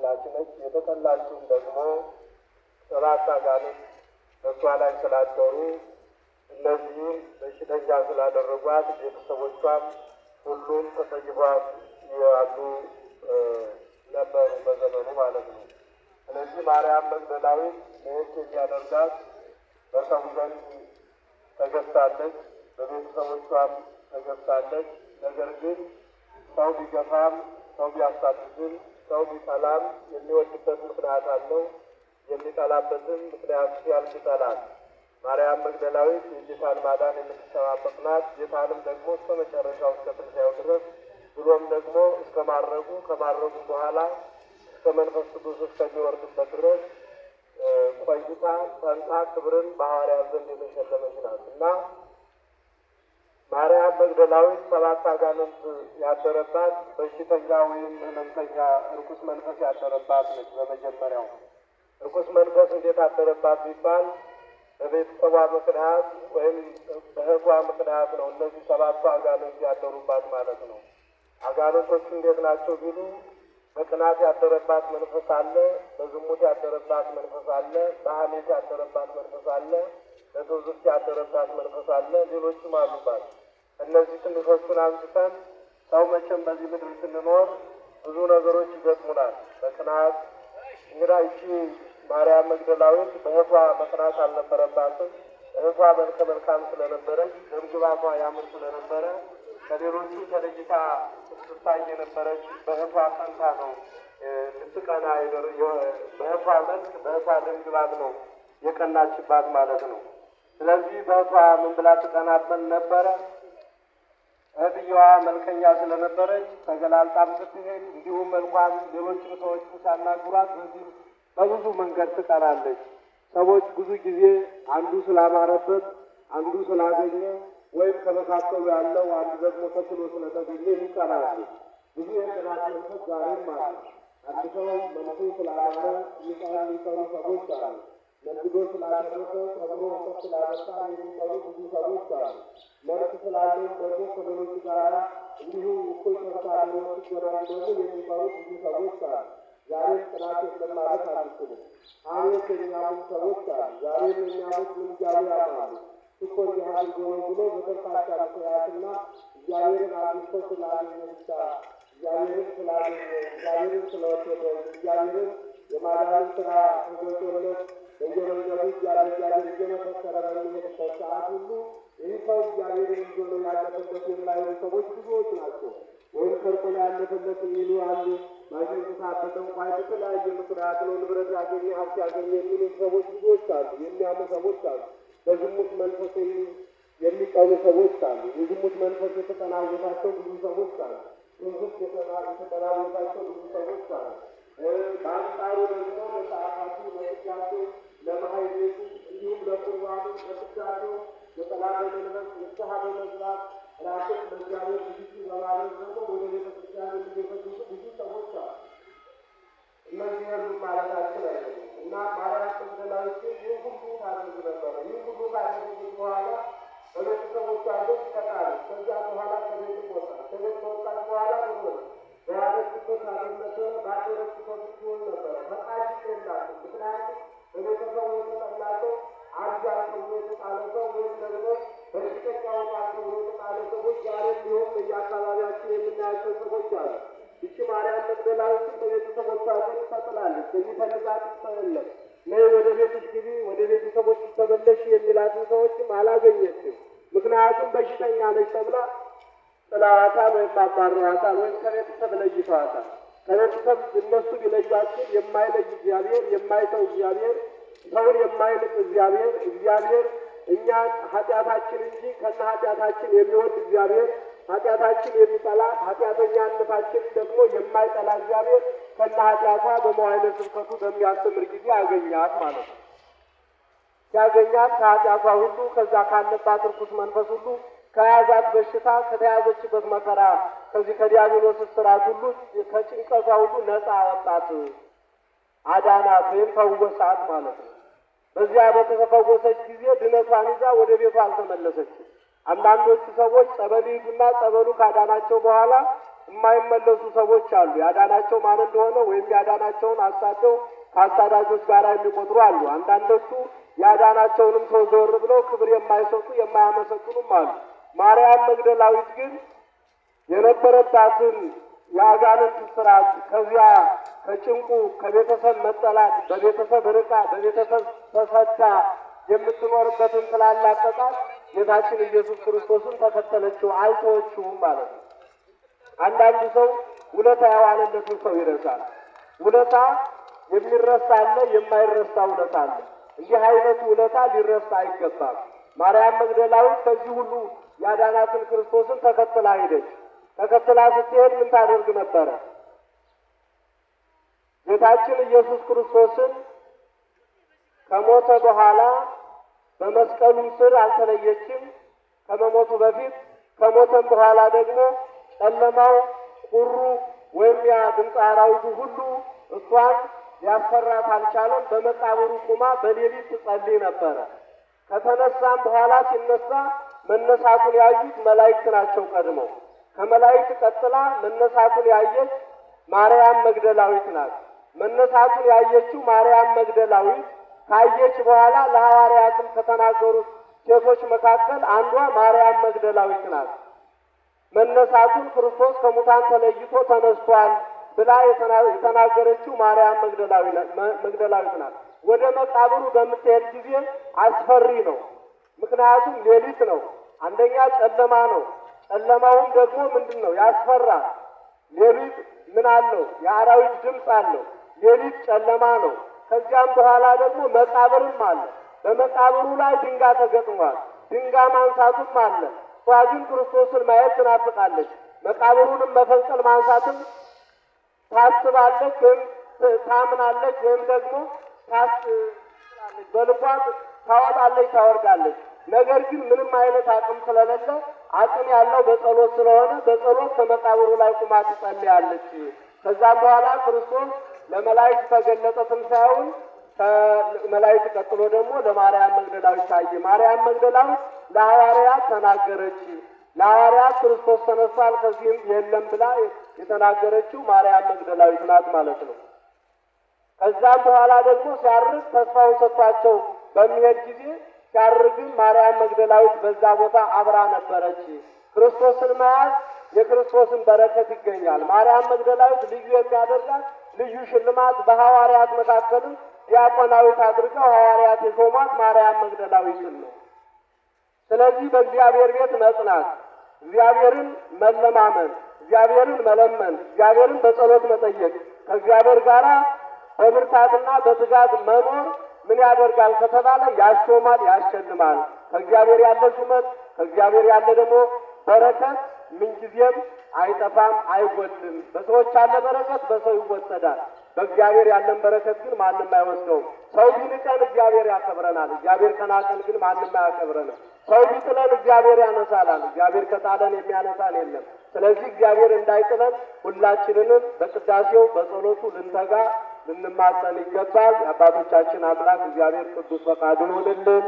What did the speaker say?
የተጠላች ነች። የተጠላችውም ደግሞ ሰባት አጋንንት በእሷ ላይ ስላደሩ እነዚህም በሽተኛ ስላደረጓት ቤተሰቦቿም ሁሉም ተጸይፏት ያሉ ነበሩ በዘመኑ ማለት ነው። ስለዚህ ማርያም መግደላዊት ለየት የሚያደርጋት በሰው ዘንድ ተገፍታለች፣ በቤተሰቦቿም ተገፍታለች። ነገር ግን ሰው ቢገፋም ሰው ቢያሳድድም ሰው ቢጠላም የሚወድበት ምክንያት አለው፣ የሚጠላበትም ምክንያት ሲያልፍ ይጠላል። ማርያም መግደላዊት የጌታን ማዳን የምትጠባበቅ ናት። ጌታንም ደግሞ እስከ መጨረሻው እስከ ትንሣኤው ድረስ ብሎም ደግሞ እስከ ማረጉ ከማረጉ በኋላ እስከ መንፈስ ቅዱስ እስከሚወርድበት ድረስ ቆይታ ጸንታ ክብርን በሐዋርያት ዘንድ የተሸለመች ናት እና ማርያም መግደላዊት ሰባት አጋንንት ያደረባት በሽተኛ ወይም ሕመምተኛ እርኩስ መንፈስ ያደረባት ነች። በመጀመሪያው እርኩስ መንፈስ እንዴት አደረባት ቢባል በቤተሰቧ ምክንያት ወይም በእህቷ ምክንያት ነው። እነዚህ ሰባቱ አጋንንት ያደሩባት ማለት ነው። አጋንንቶቹ እንዴት ናቸው ቢሉ በቅናት ያደረባት መንፈስ አለ፣ በዝሙት ያደረባት መንፈስ አለ፣ በሐሜት ያደረባት መንፈስ አለ፣ በትውዝፍት ያደረባት መንፈስ አለ፣ ሌሎችም አሉባት። እነዚህ ትንሾቹን አንስተን ሰው መቼም በዚህ ምድር ስንኖር ብዙ ነገሮች ይገጥሙናል። በቅናት እንግዳ ይቺ ማርያም መግደላዊት በእህቷ መቅናት አልነበረባትም። እህቷ መልከ መልካም ስለነበረች ደምግባቷ ያምር ስለነበረ ከሌሎቹ ተለይታ ስትታይ የነበረች በእህቷ ፈንታ ነው ልትቀና፣ በእህቷ መልክ በእህቷ ደምግባት ነው የቀናችባት ማለት ነው። ስለዚህ በእህቷ ምን ብላ ትቀናበን ነበረ? እህትየዋ መልከኛ ስለነበረች ተገላልጣም ስትሄድ እንዲሁም መልኳን ሌሎችም ሰዎች ሲያናግሯት በዚህ በብዙ መንገድ ትቀናለች። ሰዎች ብዙ ጊዜ አንዱ ስላማረበት፣ አንዱ ስላገኘ ወይም ከመካከሉ ያለው አንዱ ደግሞ ተችሎ ስለተገኘ ይቀናሉ። ብዙ የቅናት መንፈስ ዛሬም አለ። አንድ ሰው መልኩ ስላማረ የሚቀኑ ሰዎች አሉ። ነግዶ ስላተረፈ ተምሮ እውቀት ስላመጣ የሚቀኑ ብዙ ሰዎች አሉ። መልክ ስላለው ደግሞ ከሌሎቹ ጋር እንዲሁ እኩል ተርታ ሲገናኙ ደግሞ የሚቀኑ ብዙ ሰዎች አሉ። ዛሬም ቅናት የለም ማለት አንችልም። ሐሜት የሚያሙት ሰዎች አሉ። ዛሬም የሚያሙት ምን እያሉ ያማሉ? እኮ እንዲህ አድርጎ ነው ብሎ በተልካቻ ምክንያትና እግዚአብሔርን አግኝቶ ስላገኘ ብቻ እግዚአብሔርን ስላገኘ እግዚአብሔርን ስለወደደ እግዚአብሔርን የማዳንን ስራ ተገልጦለት በየመንገዱ እያለ እግዚአብሔር እየመሰከረ በሚሄድበት ሰዓት ሁሉ ይህ ሰው እግዚአብሔርን ይዞ ነው ያለፈበት የማይሉ ሰዎች ብዙዎች ናቸው። ወይም ሰርቆ ነው ያለፈለት የሚሉ አሉ። ማሸንታ በጠንቋይ በተለያየ ምክንያት ነው ንብረት ያገኘ ሀብት ያገኘ የሚሉ ሰዎች ብዙዎች አሉ። የሚያሙ ሰዎች አሉ። በዝሙት መንፈስ የሚቀኑ ሰዎች አሉ። የዝሙት መንፈስ የተጠናወታቸው ብዙ ሰዎች አሉ። ትንፍት የተጠናወታቸው ብዙ ሰዎች አሉ። በአንጻሩ ደግሞ ለሰዓታቱ፣ ለቅዳሴው፣ ለማህሌቱ እንዲሁም ለቁርባኑ፣ ለቅዳሴው ነጠላ በመልበስ ንስሐ በመግባት ራስን በእግዚአብሔር ዝግጁ በማድረግ ደግሞ ወደ ቤተ ክርስቲያን የሚገሰግሱ ብዙ ሰዎች አሉ። እነዚህ የሉም ማለታችን አይደለም እና ማርያም መግደላዊት ግን ይህ ሁሉ ታደርግ ነበረ። ይህ ሁሉ ካደረገች በኋላ በቤተሰቦቿ ዘንድ ተጣለች። ከዚያ በኋላ ከቤት ወጣች። ከቤት ከወጣች በኋላ ምን ሆነ? በያዘችበት ታድር ነበረ፣ ባደረችበት ትሆን ነበረ። ፈቃድ የላትም። ምክንያቱም በቤተሰቡ የተጠላ ሰው አብዷል ተብሎ የተጣለ ሰው ወይም ደግሞ በሽተኛ ሆኗል ተብሎ የተጣለ ሰዎች ዛሬም ቢሆን በየአካባቢያችን የምናያቸው ሰዎች አሉ። ይቺ ማርያም መግደላዊት በቤተሰቦቿ ዘንድ ተጥላለች። የሚፈልጋት ሰው የለም። ነይ ወደ ቤትሽ ግቢ፣ ወደ ቤተሰቦችሽ ተመለሽ የሚላትን ሰዎችም አላገኘችም። ምክንያቱም በሽተኛ ነች ተብላ ጥለዋታል፣ ወይም አባረዋታል፣ ወይም ከቤተሰብ ለይተዋታል። ከቤተሰብ እነሱ ቢለዩአቸው የማይለይ እግዚአብሔር፣ የማይተው እግዚአብሔር፣ ሰውን የማይንቅ እግዚአብሔር፣ እግዚአብሔር እኛን ኃጢአታችን እንጂ ከነ ኃጢአታችን የሚወድ እግዚአብሔር፣ ኃጢአታችን የሚጠላ ኃጢአተኛነታችን ደግሞ የማይጠላ እግዚአብሔር ከነ ኃጢአቷ በመዋዕለ ስብከቱ በሚያስተምር ጊዜ አገኛት ማለት ነው። ሲያገኛት ከኃጢአቷ ሁሉ ከዛ ካለባት ርኩስ መንፈስ ሁሉ ከያዛት በሽታ ከተያዘችበት መከራ ከዚህ ከዲያብሎስ እስራት ሁሉ ከጭንቀቷ ሁሉ ነፃ አወጣት፣ አዳናት ወይም ፈወሳት ማለት ነው። በዚያ በተፈወሰች ጊዜ ድነቷን ይዛ ወደ ቤቷ አልተመለሰችም። አንዳንዶቹ ሰዎች ጸበል ይሄዱና ጸበሉ ካዳናቸው በኋላ የማይመለሱ ሰዎች አሉ። ያዳናቸው ማን እንደሆነ ወይም ያዳናቸውን አሳደው ከአሳዳጆች ጋር የሚቆጥሩ አሉ። አንዳንዶቹ ያዳናቸውንም ሰው ዘወር ብለው ክብር የማይሰጡ የማያመሰግኑም አሉ። ማርያም መግደላዊት ግን የነበረባትን የአጋንንት ስርዓት ከዚያ ከጭንቁ ከቤተሰብ መጠላት በቤተሰብ ርቃ በቤተሰብ ተሰዳ የምትኖርበትን ስላላቀቃት ጌታችን ኢየሱስ ክርስቶስን ተከተለችው፣ አልተወችውም ማለት ነው። አንዳንዱ ሰው ውለታ የዋለለትን ሰው ይረሳል። ውለታ የሚረሳ አለ፣ የማይረሳ ውለታ አለ። እንዲህ አይነቱ ውለታ ሊረሳ አይገባም። ማርያም መግደላዊት ከዚህ ሁሉ ያዳናትን ክርስቶስን ተከትላ ሄደች። ተከትላ ስትሄድ ምን ታደርግ ነበረ? ጌታችን ኢየሱስ ክርስቶስን ከሞተ በኋላ በመስቀሉ ስር አልተለየችም። ከመሞቱ በፊት ከሞተም በኋላ ደግሞ ጨለማው፣ ቁሩ ወይም ያ ድምፀ አራዊቱ ሁሉ እሷን ሊያስፈራት አልቻለም። በመቃብሩ ቁማ በሌሊት ትጸልይ ነበረ። ከተነሳም በኋላ ሲነሳ መነሳቱን ያዩት መላእክት ናቸው ቀድመው። ከመላእክት ቀጥላ መነሳቱን ያየች ማርያም መግደላዊት ናት። መነሳቱን ያየችው ማርያም መግደላዊት ካየች በኋላ ለሐዋርያትም ከተናገሩት ሴቶች መካከል አንዷ ማርያም መግደላዊት ናት። መነሳቱን ክርስቶስ ከሙታን ተለይቶ ተነስቷል ብላ የተናገረችው ማርያም መግደላዊት ናት። ወደ መቃብሩ በምትሄድ ጊዜ አስፈሪ ነው። ምክንያቱም ሌሊት ነው። አንደኛ ጨለማ ነው። ጨለማውም ደግሞ ምንድን ነው? ያስፈራል። ሌሊት ምን አለው? የአራዊት ድምፅ አለው። ሌሊት ጨለማ ነው። ከዚያም በኋላ ደግሞ መቃብርም አለ። በመቃብሩ ላይ ድንጋይ ተገጥሟል። ድንጋይ ማንሳቱም አለ። እሷ ግን ክርስቶስን ማየት ትናፍቃለች። መቃብሩንም መፈንቀል ማንሳትም ታስባለች ወይም ታምናለች ወይም ደግሞ ታስባለች፣ በልቧ ታወጣለች፣ ታወርዳለች። ነገር ግን ምንም አይነት አቅም ስለሌለ አቅም ያለው በጸሎት ስለሆነ በጸሎት ከመቃብሩ ላይ ቁማ ትጸልያለች። ከዛም በኋላ ክርስቶስ ለመላእክት ተገለጠ ትንሣኤውን። ከመላእክት ቀጥሎ ደግሞ ለማርያም መግደላዊት ታየ። ማርያም መግደላዊት ለሐዋርያት ተናገረች። ለሐዋርያት ክርስቶስ ተነስቷል ከዚህም የለም ብላ የተናገረችው ማርያም መግደላዊት ናት ማለት ነው። ከዛም በኋላ ደግሞ ሲያርግ ተስፋውን ሰጥቷቸው በሚሄድ ጊዜ ሲያርግም ማርያም መግደላዊት በዛ ቦታ አብራ ነበረች። ክርስቶስን መያዝ የክርስቶስን በረከት ይገኛል። ማርያም መግደላዊት ልዩ የሚያደርጋት ልዩ ሽልማት በሐዋርያት መካከልም ዲያቆናዊት አድርገው ሐዋርያት የሾሟት ማርያም መግደላዊትን ነው። ስለዚህ በእግዚአብሔር ቤት መጽናት፣ እግዚአብሔርን መለማመን፣ እግዚአብሔርን መለመን፣ እግዚአብሔርን በጸሎት መጠየቅ፣ ከእግዚአብሔር ጋር በብርታትና በትጋት መኖር ምን ያደርጋል ከተባለ ያሾማል፣ ያሸልማል። ከእግዚአብሔር ያለ ሹመት ከእግዚአብሔር ያለ ደግሞ በረከት ምንጊዜም አይጠፋም፣ አይጎድልም። በሰዎች ያለ በረከት በሰው ይወሰዳል። በእግዚአብሔር ያለን በረከት ግን ማንም አይወስደውም። ሰው ቢንቀን እግዚአብሔር ያከብረናል። እግዚአብሔር ከናቀን ግን ማንም አያከብረንም። ሰው ቢጥለን እግዚአብሔር ያነሳናል። እግዚአብሔር ከጣለን የሚያነሳን የለም። ስለዚህ እግዚአብሔር እንዳይጥለን ሁላችንንም በቅዳሴው በጸሎቱ ልንተጋ ልንማጸን ይገባል። የአባቶቻችን አምላክ እግዚአብሔር ቅዱስ ፈቃዱ ይሁንልን።